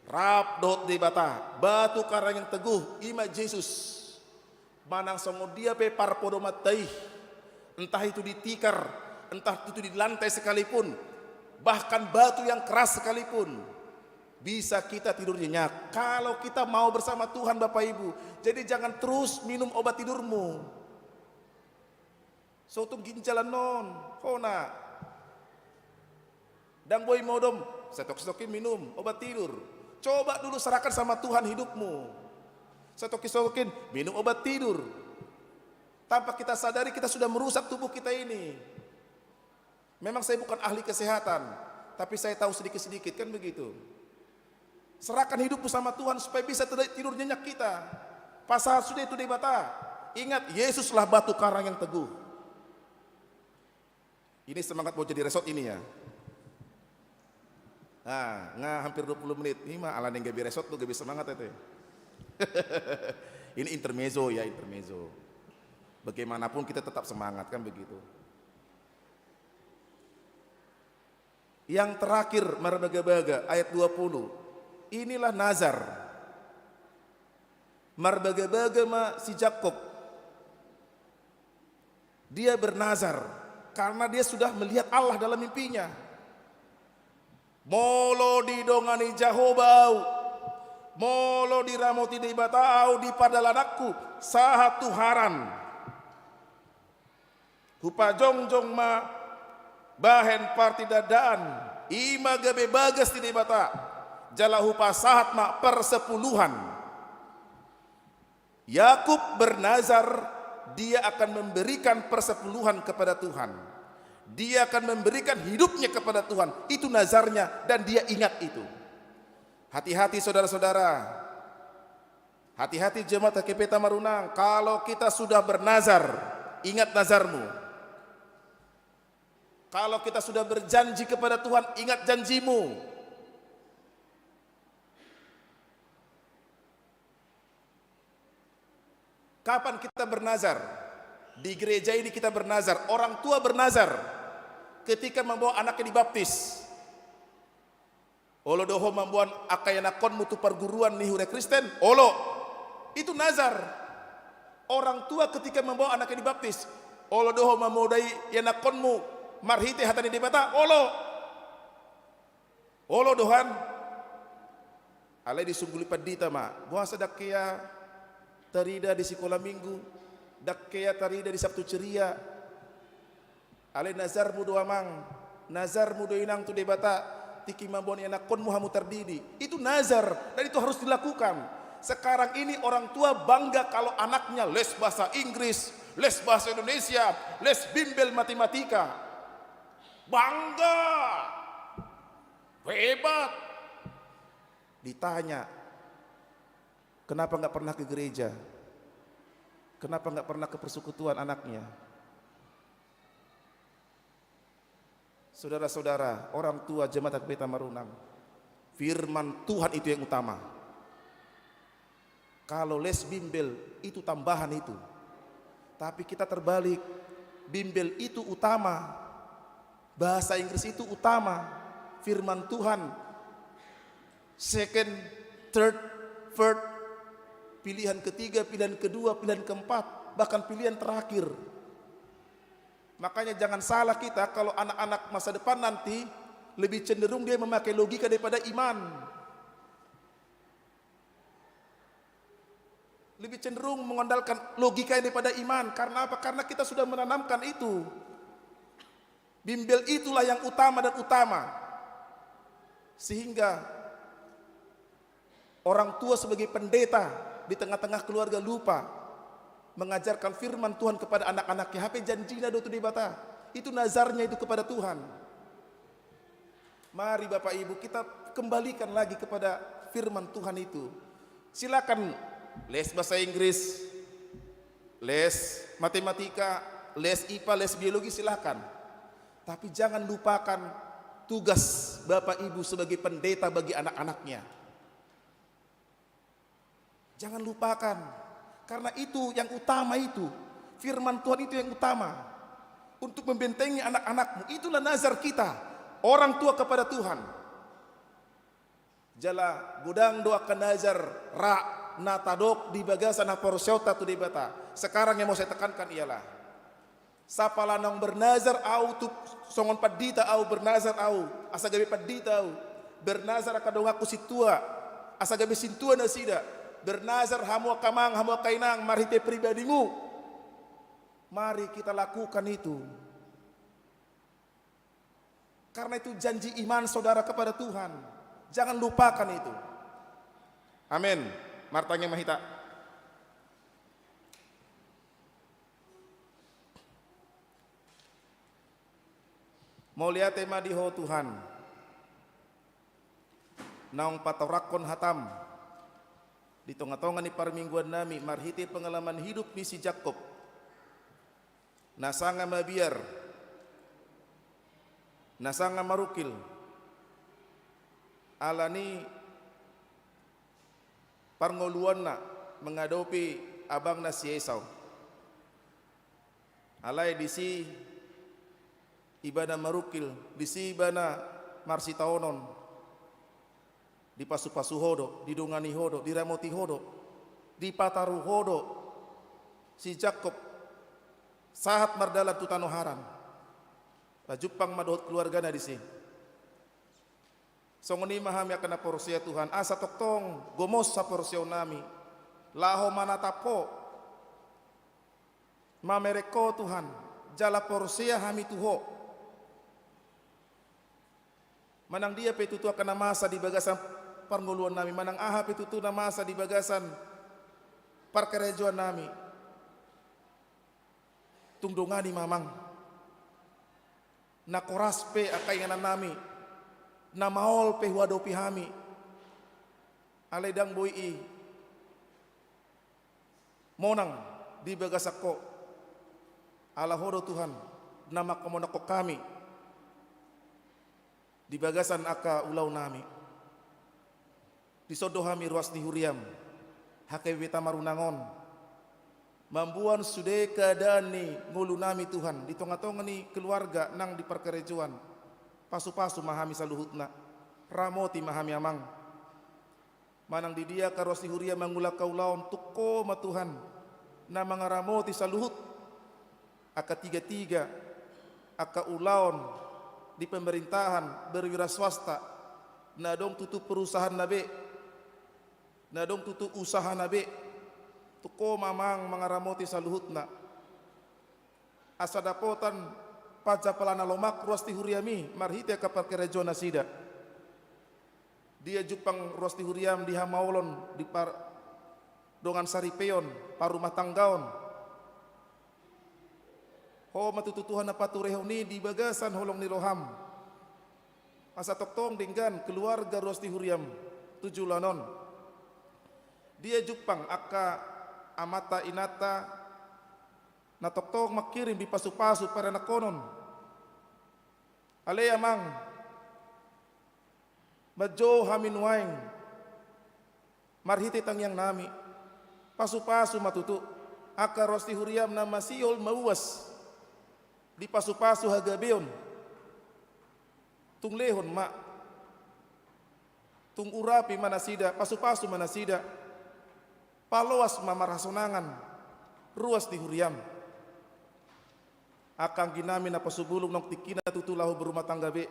rap dohot Debata, batu karang yang teguh, i ma Jesus. Manang songon dia pe parpodomanta i, entah itu di tikar, entah itu di lantai sekalipun, bahkan batu yang keras sekalipun, bisa kita tidur nyenyak kalau kita mau bersama Tuhan, Bapak Ibu. Jadi, jangan terus minum obat tidurmu. So tung ginjal annon, hona. Ndang boi modom, satok-satoki minum obat tidur. Coba dulu serahkan sama Tuhan hidupmu. Satoki-satoki minum obat tidur. Tanpa kita sadari, kita sudah merusak tubuh kita ini. Memang saya bukan ahli kesehatan, tapi saya tahu sedikit-sedikit, kan begitu. Serahkan hidupmu sama Tuhan supaya bisa tidur nyenyak kita. Pasahat sude tu Debata. Ingat, Yesuslah batu karang yang teguh. Ini semangat mau jadi resort ini, ya. Nah, nga hampir dua puluh menit. Ini mah ala nenggabi resort tuh gabi semangat itu, ya. Ini intermezzo, ya, intermezzo. Bagaimanapun kita tetap semangat, kan begitu. Yang terakhir, marbaga-baga, ayat dua puluh. Inilah nazar. Marbaga-baga ma si Jakob. Dia bernazar karena dia sudah melihat Allah dalam mimpinya. Molo didongani Jahowa ahu, molo diramoti Debata ahu di pardalananku, sahat tu Haran. Hupajongjong ma bahen partindandaan, i ma gabe bagas ni Debata, jala hupasahat ma persepuluhan. Yakub bernazar, dia akan memberikan persepuluhan kepada Tuhan. Dia akan memberikan hidupnya kepada Tuhan. Itu nazarnya, dan dia ingat itu. Hati-hati, saudara-saudara. Hati-hati, jemaat H K P Tamarunang, kalau kita sudah bernazar, ingat nazarmu. Kalau kita sudah berjanji kepada Tuhan, ingat janjimu. Kapan kita bernazar? Di gereja ini kita bernazar. Orang tua bernazar ketika membawa anaknya dibaptis. Olo do ho mamboan angka ianakkonmu tu parguruan ni Huria Kristen? Olo. Itu nazar. Orang tua ketika membawa anaknya dibaptis, olo do ho mamodai ianakkonmu marhite hata ni Debata? Olo. Olo do, kan? Alai disungguli pandita ma, boasa ndang hea tarida di sikola minggu, ndang hea tarida di Sabtu ceria. Alai nazarmu do, amang, nazarmu do, inang, tu Debata, tingki mamboan ianakkonmu hamu tardidi. Itu nazar, dan itu harus dilakukan. Sekarang ini orang tua bangga kalau anaknya les bahasa Inggris, les bahasa Indonesia, les bimbel matematika. Bangga. Hebat. Ditanya, "Kenapa nggak pernah ke gereja?" Kenapa nggak pernah ke persekutuan anaknya? Saudara-saudara, orang tua jemaat H K B Tamarunang, firman Tuhan itu yang utama. Kalau les bimbel itu tambahan itu. Tapi kita terbalik, bimbel itu utama. Bahasa Inggris itu utama. Firman Tuhan second, third, fourth, pilihan ketiga, pilihan kedua, pilihan keempat, bahkan pilihan terakhir. Makanya jangan salah kita kalau anak-anak masa depan nanti lebih cenderung dia memakai logika daripada iman. Lebih cenderung mengandalkan logika daripada iman. Karena apa? Karena kita sudah menanamkan itu. Bimbel itulah yang utama dan utama. Sehingga orang tua sebagai pendeta di tengah-tengah keluarga lupa mengajarkan firman Tuhan kepada anak-anaknya. Hape janjina do tu Debata. Itu nazarnya itu kepada Tuhan. Mari Bapak Ibu, kita kembalikan lagi kepada firman Tuhan itu. Silakan les bahasa Inggris, les matematika, les I P A, les biologi, silakan. Tapi jangan lupakan tugas Bapak Ibu sebagai pendeta bagi anak-anaknya. Jangan lupakan, karena itu yang utama itu. Firman Tuhan itu yang utama. Untuk membentengi anak-anakmu. Itulah nazar kita, orang tua kepada Tuhan. Jala godang do angka nazar ra na tadok di bagasan haporseaonta tu Debata. Sekarang yang mau saya tekankan ialah, sapala naung bernazar ahu tu, songon pandita ahu, bernazar ahu asa gabe pandita ahu, bernazar angka donganku sintua asa gabe sintua nasida, bernazar hamu angka amang, hamu angka inang, marhite pribadimu. Mari kita lakukan itu. Karena itu janji iman saudara kepada Tuhan. Jangan lupakan itu. Amin. Martangiang ma hita. Mauliate ma di Ho Tuhan, naung patoranghon hataM di tonga-tonga ni parmingguannami marhite pengalaman hidup ni si Jakkob. Na sanga mabiar, na sanga marungkil, alani parngoluanna mangadopi abangna si Esau. Alai disi ibana marungkil, disi ibana marsitaonon. Dipasu-pasu Ho do, didongani Ho do, diramoti Ho do, dipataru Ho do si Jakkob sahat mardalan tu tano Haran. Pajumpang ma dohot keluargana disi. Songon i ma hami angka na porsea Tuhan, asa tongtong gomos haporseaonnami laho manatap Ho, mamereng Ho Tuhan, jala porsea hami tu Ho. Manang dia pe tutu angka na masa di bagasan parngoluannami, manang aha pe tutu na masa di bagasan parkarejoannami, tung dongani ma Amang. Na koras pe angka ingannami, na maol pe huadopi hami, alai ndang boi i monang di bagasan Ho. Ala Ho do Tuhan na manghamonanghon hami di bagasan angka ulaonnami. Dison do hami ruas ni huriaM, H K B P Tamarunang on, mamboan sude keadaan ni ngolunami Tuhan, di tonga-tonga ni keluarga nang di parkarejoan. Pasu-pasu ma hami saluhutna, ramoti ma hami Amang. Manang di dia angka ruas ni huria mangula angka ulaon, tung Ho ma Tuhan na mangaramoti saluhut angka tiga-tiga, angka ulaon di pemerintahan, berwira swasta, na adong tutu perusahaanna be, na adong tutu usahana be, tung Ho ma Amang mangaramoti saluhutna. Asa dapotan pansamotan na lomak ruas ni huriaM i marhite angka parkarejoan nasida. Dia jumpang ruas ni huriaM di hamaolon, di par-, dongan saripeon, parrumahtanggaon. Ho ma tutu Tuhan na paturehon i di bagasan holong ni rohaM. Asa tongtong denggan keluarga ruas ni huriaM tu joloan on. Dia jumpang angka amanta inanta, na tongtong mangkirim di pasupasu paranakhonon. Ale Amang, manjou hami nuaeng marhite tangiangnami, pasupasu ma tutu angka ruas ni huriam na masihol mauas di pasupasu hagabeon. Tung lehon ma, tung urapi ma nasida, pasupasu ma nasida, paloas ma marhasonangan ruas ni huriam. Angka angginami na pasubulung naung tingkina tutu laho berumah tangga be,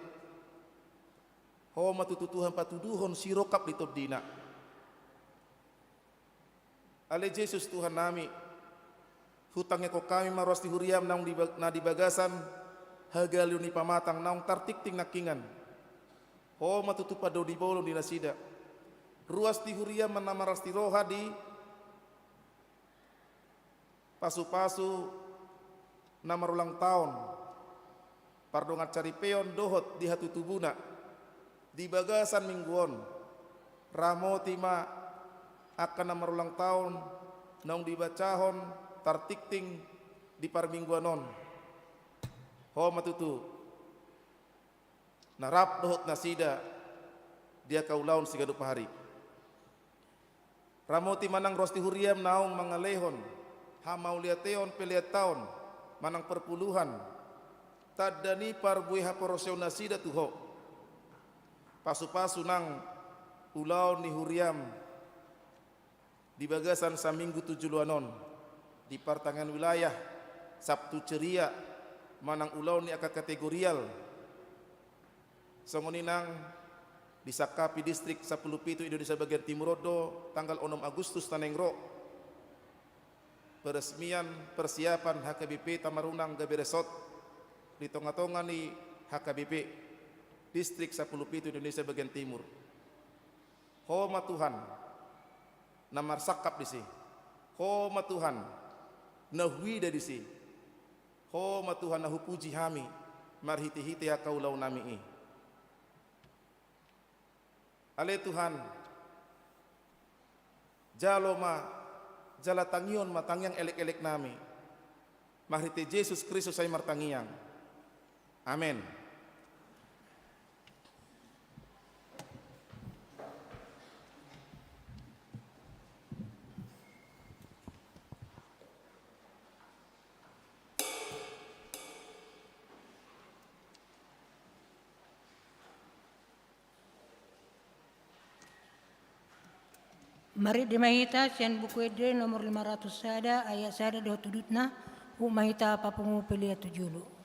Ho ma tutu Tuhan patuduhon sirongkap di tondina. Ale Jesus Tuhannami, hutangiangkon hami ma ruas ni huriam naung di ba-, na di bagasan hagaleon ni pamatang naung tartingting nangkingan. Ho ma tutu pandao ni bolon di nasida. Ruas ni huriam ma na marlas ni roha di pasupasu na marulang taon, pardongan saripeon dohot di hatutubuna di bagasan minggu on. Ramoti ma angka na marulang taon naung dibacahon tartingting di parmingguan on. Ho ma tutu na rap dohot nasida di angka ulaon siganup ari. Ramoti ma nang ruas ni huriam naung mangalehon hamauliateon pelean taon manang perpuluhan, tanda ni parbue haporseaon nasida tu Ho. Pasupasu nang ulaon ni huriam di bagasan saminggu tu joloan on, di partangiangan wilayah, Sabtu Ceria, manang ulaon ni angka kategorial. Songon i nang disangkapi Distrik Sampulu Pitu Indonesia Bagian Timur on do tanggal onom Agustus na naeng ro peresmian persiapan H K B P Tamarunang gabe resort di tonga-tonga ni H K B P Distrik Sampulu Pitu Indonesia Bagian Timur. Ho ma Tuhan na marsangkap disi. Ho ma Tuhan na huida disi. Ho ma Tuhan na hupuji hami marhite-hite angka ulaonnami i. Ale Tuhan, jalo ma jala tangihon ma tangiang elek-eleknami. Marhite Jesus Kristus hami martangiang. Amen. Marende ma hita sian Buku Ende nomor lima ratus sada, ayat sada dohot udutna, huhut ma hita papungu pelean tu jolo.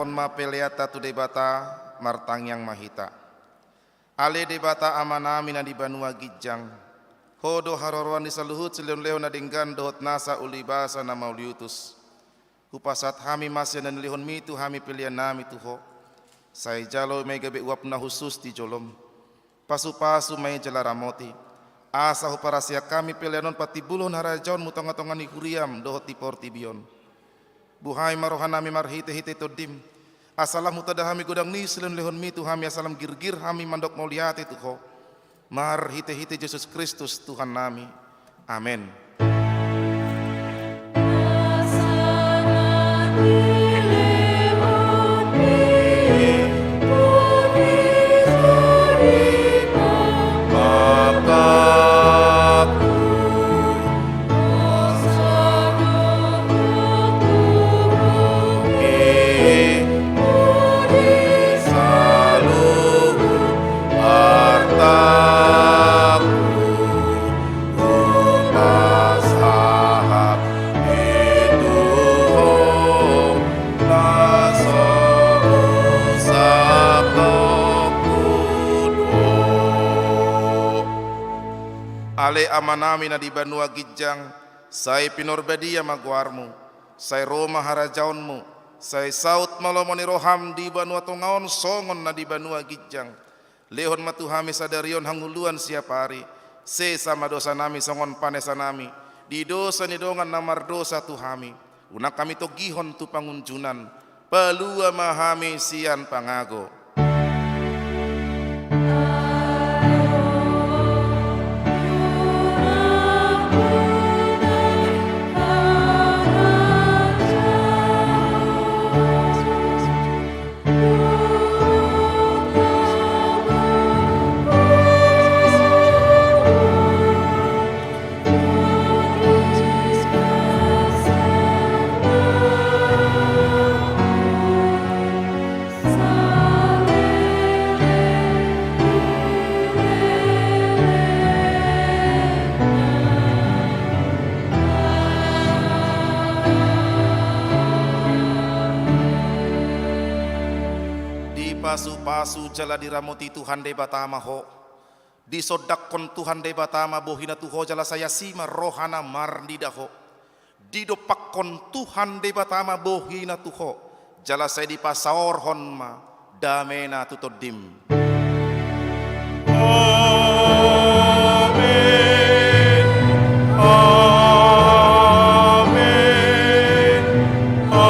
ma peleanta tu Debata, martangiang ma hita. Ale Debata Amanami na di banua ginjang, Ho do haroroan ni saluhut silehonlehon na denggan dohot nasa ulibasa na mauliutus. Hupasahat hami ma sian na nilehonmi tu hami peleannami tu Ho. Sai jalo ma i gabe uap na hushus di jolom. Pasupasu ma i jala ramoti, asa huparsiak hami pelean on patimbulhon harajaonmu tongatonga ni huriam dohot di portibi on. Buhai ma rohanami marhitehite Tondim, asa lam hutanda hami godang ni silehonlehonmi tu hami, asa lam girgir hami mandok mauliate tu Ho. Marhitehite Jesus Kristus Tuhannami. Amen. Ale Amanami na di banua ginjang, sai pinarbadia ma goarmu, sai ro ma harajaonmu, sai saut ma lomo ni roham di banua tonga on songon na di banua ginjang. Lehon ma tu hami sadari on hangoluan siapari. Sesa ma dosanami songon panesanami di dosa ni dongan na mardosa tu hami. Unang hami togihon tu pangunjunan. Palua ma hami sian pangago. Dipasupasu jala diramoti Tuhan Debata ma ho. Disondangkon Tuhan Debata ma bohina tu ho jala sai asi ma rohana marnida ho. Didompakkon Tuhan Debata ma bohina tu ho jala sai dipasaorhon ma damena tu tondim. Amen. Amen. Amen.